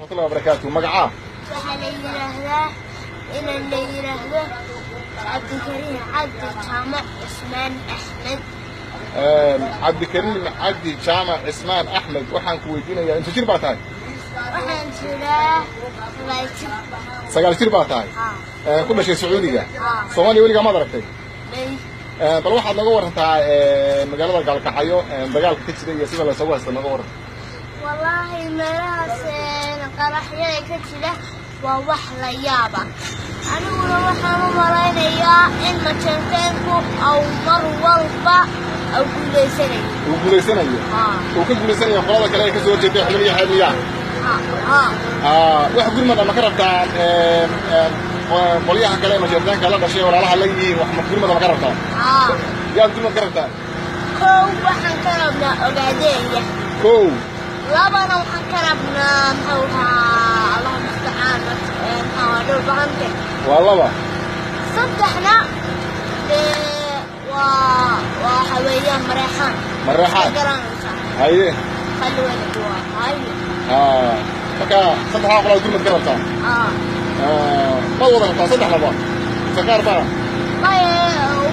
Waraxmatullahi wabarakaatu. Magacaa? Waxaa la yidhaahdaa inan la yidhaahdo Cabdikariim Cabdi Jaamac Cusmaan Axmed. Cabdikariim Cabdi Jaamac Cismaan Axmed, waxaan ku weydiinayaa, inta jir baa tahay? Waxaan jiraa 9 jir. 9 jir baa tahay? Haa. Ku dhashay Sacuudiga? Haa. Soomaaliya weligaa maad aragtay? May. Bal waxaad nooga warantaa magaalada Gaalkacyo dagaalka ka jira iyo sida laysagu haysta nooga waran. Wallaahi, meelahaas qaraxyada ka jira waa wax la yaaba. Aniguna waxaan u malaynayaa in Majeerteenku au mar walba au guulaysanayo. Uu guulaysanayo? Haa. Uu ka guulaysanayo qolada kale ee kasoo horjeeday Xubin iyo Xeeb miyaa? Haa. Wax gurmad ama ka rabtaa qolyaha kale ee Majeertaanka la dhashay, walaalaha la yihiin? Wax ma gurmad ama ka rabtaa? Haa. Yaad gurmad ka rabtaa? Kow, waxaan ka rabnaa Ogaadeeya. Kow. Labana, waxaan ka rabnaa, muxuu ahaa, Allahu mustacaan, muxuu ahaa, Dhulbahante. Waa laba. Saddexna dee waa waxa weeyaan Mareexaan. Mareexaan. Ma garanaysaa? Haye. Khali wada waa haye. Marka saddexdaa qolaad gurmad ka rabtaa? Aa. Maad wada rabtaa saddexdaba mise qaar baa? Maye,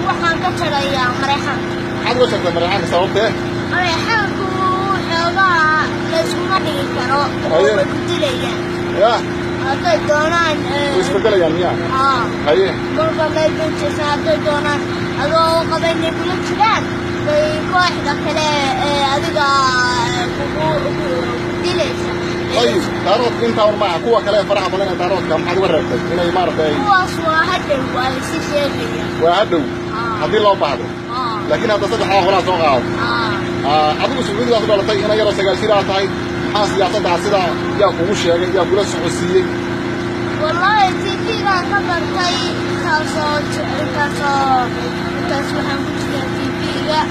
waxaan ka jarayaa Mareexaan. Maxaad uga jartay Mareexaanka? Sababtee? Mareexaanku xoogaa layskuma dhigi karo oo Haye. way ku dilayaan Ya. hadday doonaan. Way isbedelayaan miyaa? Aa. Haye. Marba meel bay jirtaa. Hadday doonaan, adoo qabanay kula jiraan bay kooxda kale ee adiga kugu ku dilaysa. Ayib, Daaroodka intaa war maaha. Kuwa kale ee faraha badan ee Daaroodka maxaad uga reebtay inay maaragtay? Kuwaas waa hadhow waa isi sheegaya. Waa hadhow haddii loo baahdo. Aa. Laakiin hadda saddexdaa qolaa soo qaado. Aa. Adigu Sacuudigaad u dhalatay, ina yaroo 9 jir aa tahay. Maxaa siyaasaddaa sidaa yaa kugu sheegay, yaa kula socodsiiyey? Wallaahi, TV-gaan ka bartay. Intaasoo intaas waxaan ku jiraa TV-ga,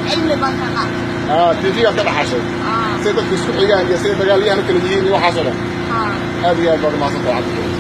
cilmi baan ka qaatay. TV-gaad ka dhaxashay? Aa. Siday dadku isku xigaan iyo siday dagaalyahan u kala yihiin iyo waxaasoo dhan? Aa. Aad iyo aad baad umahadsan tahay, Cabdikariim.